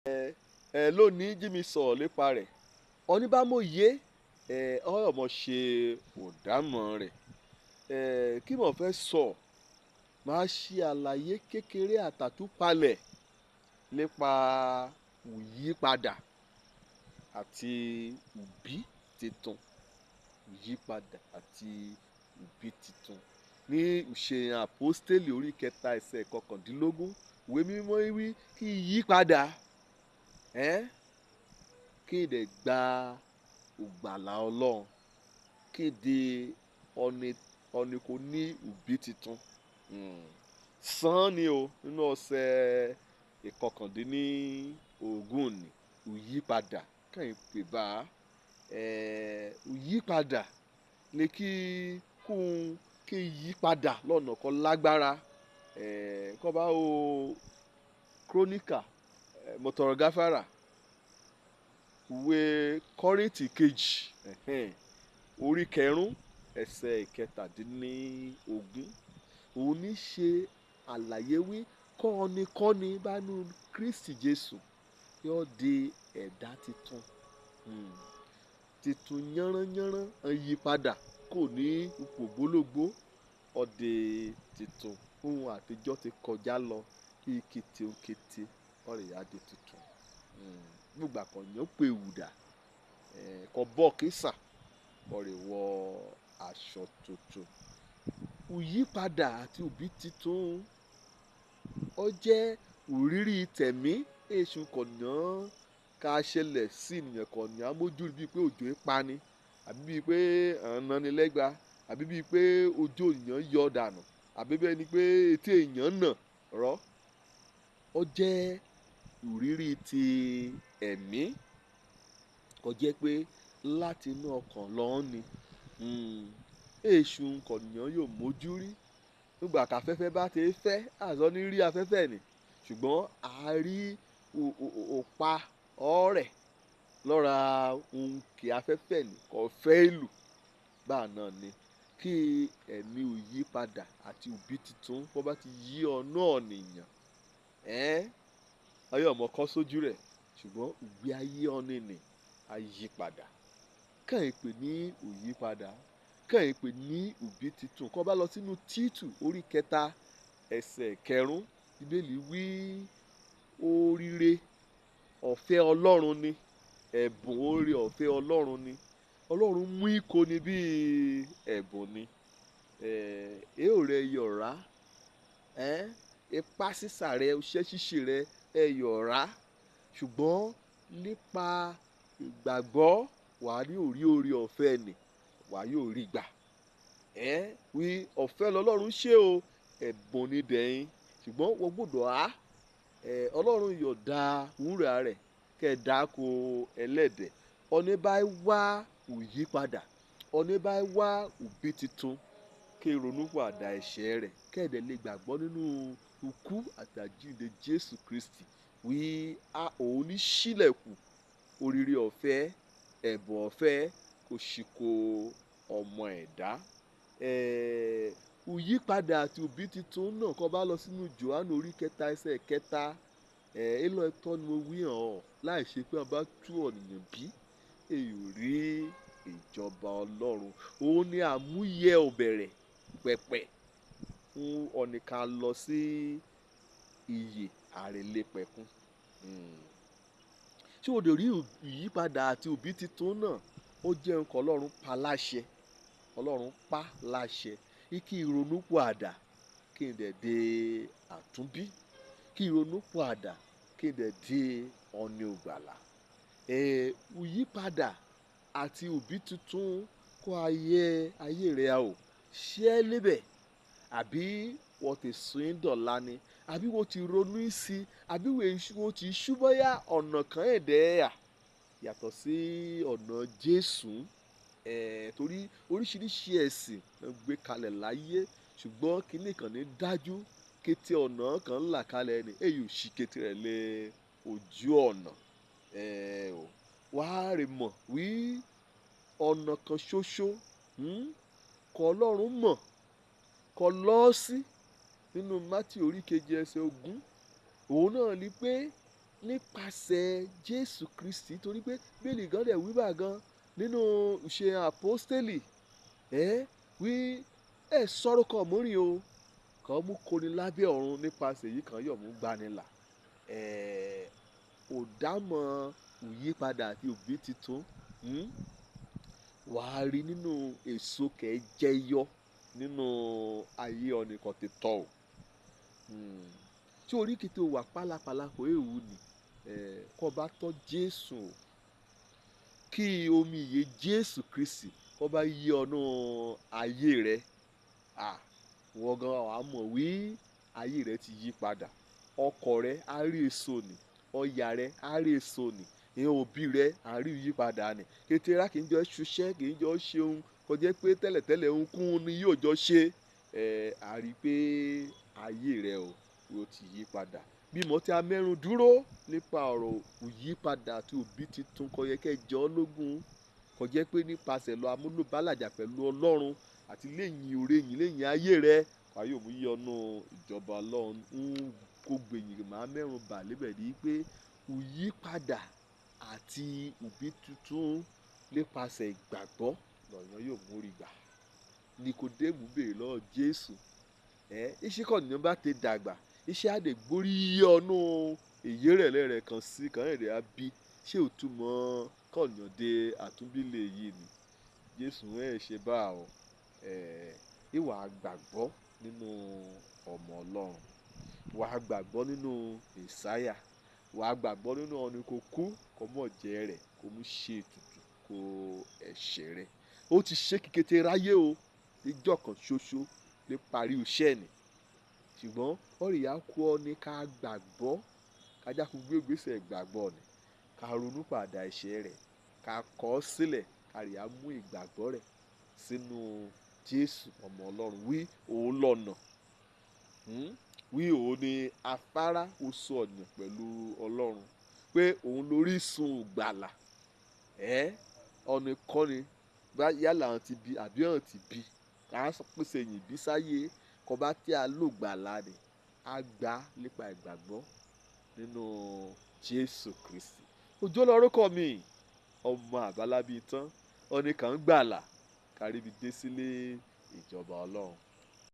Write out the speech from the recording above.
Ẹ lónìí jí mi sọ̀rọ̀ nípa rẹ̀. Oníbàmọ̀yé ẹ ọ̀rọ̀ ṣe òdámọ̀ rẹ̀. Kí mo fẹ́ sọ, màá ṣe àlàyé kékeré àtàtúpalẹ̀ nípa ìyípadà àti ìbí titun. Ìyípadà àti ìbí titun. Ní ìṣe àpọ́stélì orí kẹta ẹsẹ̀ 19, ìwé mímọ́ wí kí yípadà, kí dẹ̀ gba ìgbàlà Ọlọ́run, kí di ọ̀nì kò ní ìbí titun. Sán ni o nínú ọ̀sẹ̀ 19 ni ìyípadà kàn pè bá ìyípadà ni kí kún kí yípadà lọ́nà kan lágbára. Kọ́ bá o Kíróníkà, mọ̀tọ̀rọ̀ gáfárà, ìwé Kọ́ríńtì kejì, orí 5 ẹsẹ̀ 17. Òun ní ṣe àlàyé wí kọ́ni bá nu Kristi Jésù yóò di ẹ̀dá titun. Titun yánranyánran ń yípadà kò ní ipò gbólógbó ọdẹ titun. Ohun àtijọ́ ti kọjá lọ, ìkété òkété ọ̀rẹ́ yá di tuntun. Gbogbo àkànyàn pé wùdà, kọ bọ́ kísà ọ̀rẹ́ wọ aṣọ tuntun. Ìyípadà àti òbí titun ó jẹ́ òrírí tẹ̀mí èṣù kọ̀nà ká ṣẹlẹ̀ sí ènìyàn kọ̀nà mójú bíi pé òjò ń pani, àbí bíi pé ọ̀nà ni lẹ́gba, àbí bíi pé ojú ènìyàn yọ dànù, àbí bẹ́ẹ̀ ni pé etí èèyàn nà rọ́. Ó jẹ́ ìrírí ti ẹ̀mí, kò jẹ́ pé láti inú ọkàn lọ́ọ́ ni. Èṣù kọ̀nìyàn yóò mójú rí. Nígbà ká afẹ́fẹ́ bá ti fẹ́, àzọ́ ní rí afẹ́fẹ́ ni. Ṣùgbọ́n a rí òpa ọ̀rẹ́ lọ́ra ohun kí afẹ́fẹ́ ni kò fẹ́ ìlú. Bá náà ni kí ẹ̀mí ò yípadà àti òbí titun bó bá ti yí ọ̀nà ọ̀nìyàn, ayé ọmọ kọ́ sójú rẹ̀. Ṣùgbọ́n ìgbé ayé ọ̀nì ni a yípadà. Kàn pè ní òyípadà, kàn pè ní òbí titun. Kọ́ bá lọ sínú Títù orí 3 ẹsẹ̀ 5, Bíbélì wí oríire ọ̀fẹ́ Ọlọ́run ni, ẹ̀bùn oore ọ̀fẹ́ Ọlọ́run ni. Ọlọ́run mú ìkóni bí ẹ̀bùn ni. Ẹ ò rẹ yọ̀rá, ipá sísà rẹ, iṣẹ́ ṣíṣe rẹ, ẹ yọ̀rá. Ṣùgbọ́n nípa ìgbàgbọ́ wà ní orí oore ọ̀fẹ́ ni, wà yóò rí gbà. Wí ọ̀fẹ́ lọ́lọ́run ṣe o, ẹ̀bùn ni dẹ̀yìn. Ṣùgbọ́n wọ́n gbọdọ̀ á, Ọlọ́run yóò dá wúrà rẹ̀ kẹ́ ẹ dáko ẹlẹ́dẹ̀. Ọ̀ní bá wá òyípadà, ọ̀ní bá wá òbí titun kí ronú pàdà ẹ̀ṣẹ̀ rẹ̀ kẹ́ ẹ dẹ̀ lè gbàgbọ́ nínú ikú àti àjíǹde Jésù Kristi. Wí a òun ní ṣílẹ̀kùn oríire ọ̀fẹ́, ẹ̀bùn ọ̀fẹ́ kò sì kó ọmọ ẹ̀dá. Ìyípadà àti òbí titun náà kọ́ bá lọ sínú Jòhánù orí 3 ẹsẹ̀ 3, èlò ẹ̀tọ́ ni mo wí hàn ọ́ láì ṣe pé a bá tú ọ̀nìyàn bí, èyí ò rí ìjọba Ọlọ́run. Òun ni àmúyẹ òbẹ̀rẹ̀ pẹ̀pẹ̀ fún ọ̀nì ká lọ sí ìyè àrèlépẹ̀kun. Ṣé o lè rí ìyípadà àti òbí titun náà? Ó jẹ́ nǹkan Ọlọ́run pa láṣẹ. Ọlọ́run pa láṣẹ. Kí ìrònú pàdà kí n dẹ̀ dé àtúnbí. Kí ìrònú pàdà kí n dẹ̀ dé ọ̀nì ògbàlà. Ìyípadà àti òbí titun kó ayé ayé rẹ a ò ṣe é lébẹ̀, àbí wọ́n ti sún dọ̀la ni, àbí wọ́n ti ronú sí, àbí wọ́n ti ṣúbọ́yá ọ̀nà kan ẹ̀dẹ̀ à yàtọ̀ sí ọ̀nà Jésù. Torí oríṣiríṣi ẹ̀sìn ló gbé kalẹ̀ láyé, ṣùgbọ́n kíní kan ní dájú kété ọ̀nà kan ń là kalẹ̀ ni èyí ò sì kété rẹ̀ lé ojú ọ̀nà. Wà á rè mọ̀ wí ọ̀nà kan ṣoṣo, kọ́ Ọlọ́run mọ̀, kọ́ lọ́ sí nínú Mátíù orí 7 ẹsẹ̀ 20. Òun náà ni pé Nípasẹ̀ Jésù Kristi, torí pé Bíbélì gan dẹ̀ wí bá gan nínú ìṣe àpọ́stélì, wí ẹ sọ̀rọ̀ kan mórí o kàn mú koni lábẹ́ ọ̀run nípasẹ̀ èyí kan yọ̀ mú gbanilà. Òdámọ̀ ìyípadà àti òbí titun, wàá rí nínú èso kẹjẹyọ nínú ayé ọ̀nìkan ti tọ̀ o. Tí orí kìtì wà pálapàla kò éwu ni, kó bá tọ́ Jésù o, kí omi ìyè Jésù Kristi kó bá yí ọ̀nà ayé rẹ, wọ́n gan wàá mọ̀ wí ayé rẹ ti yí padà. Ọkọ rẹ á rí èso nì, ọ̀yà rẹ á rí èso nì, ìhàn òbí rẹ á rí ìyípadà nì. Kété rá kì í jọ ṣiṣẹ́, kì í jọ ṣeun, kò jẹ́ pé tẹ́lẹ̀tẹ́lẹ̀ ohunkóhun ni yóò jọ ṣe. A rí pé ayé rẹ o, ó ti yí padà. Bí mo tí a mẹ́run dúró nípa ọ̀rọ̀ ìyípadà àti òbí titun kò yẹ kí ẹ jọ lógun, kò jẹ́ pé nípasẹ̀ lọ amúlùbálàjà pẹ̀lú Ọlọ́run àti lẹ́yìn òre yìí lẹ́yìn ayé rẹ, wà yóò mú yí ọ̀nà ìjọba Ọlọ́run. Ń kó gbẹ̀yìn máa mẹ́run bà lébẹ̀ ní pé ìyípadà àti òbí tuntun nípasẹ̀ ìgbàgbọ́ lọ́yàn yóò mú rí gbà. Nikodémù béèrè lọ́wọ́ Jésù, iṣẹ́ kọ́ nìyẹn bá ti dàgbà, iṣẹ́ á lè gborí yí ọ̀nà èyí rẹ̀ lẹ́rẹ̀ kan sí kan rẹ̀ á bí, ṣé òtúmọ̀ kọ̀ọ̀yàn dé àtúnbílẹ̀ yìí ni? Jésù ẹ̀ ṣe bá ọ, ìwà gbàgbọ́ nínú ọmọ Ọlọ́run, wà á gbàgbọ́ nínú Mèsáyà, wà á gbàgbọ́ nínú ọ̀nì kò kú, kò mọ̀ jẹ́ rẹ̀, kò mú ṣe ètùtù, kò ẹ̀ṣẹ̀ rẹ̀. Ó ti ṣe kíkété ráyé o, níjọ́ kan ṣoṣo lè parí iṣẹ́ ni. Ṣùgbọ́n ọ̀rìyá kú ọ ní ká gbàgbọ́, ká jákun gbé ìgbésẹ̀ ìgbàgbọ́ ni, ká ronú padà ẹ̀ṣẹ̀ rẹ̀, ká kọ̀ ọ́ sílẹ̀, ká rí á mú ìgbàgbọ́ rẹ̀ sínú Jésù ọmọ Ọlọ́run. Wí òun lọ̀nà, wí òun ni afárá oṣù ọ̀nà pẹ̀lú Ọlọ́run, pé òun lórísun ìgbàlà. Ọ̀nà kọ́ni bá yálà ọ̀n ti bí àbí ọ̀n ti bí, ká pèsè yìn bí sáyé kò bá tí a lò gbàlà ni, a gbà nípa ìgbàgbọ́ nínú Jésù Kristi. Òjò lorúkọ mi, ọmọ àbálábí tán, ọ̀nì kan gbàlà, kárí bí dé sílé ìjọba Ọlọ́run.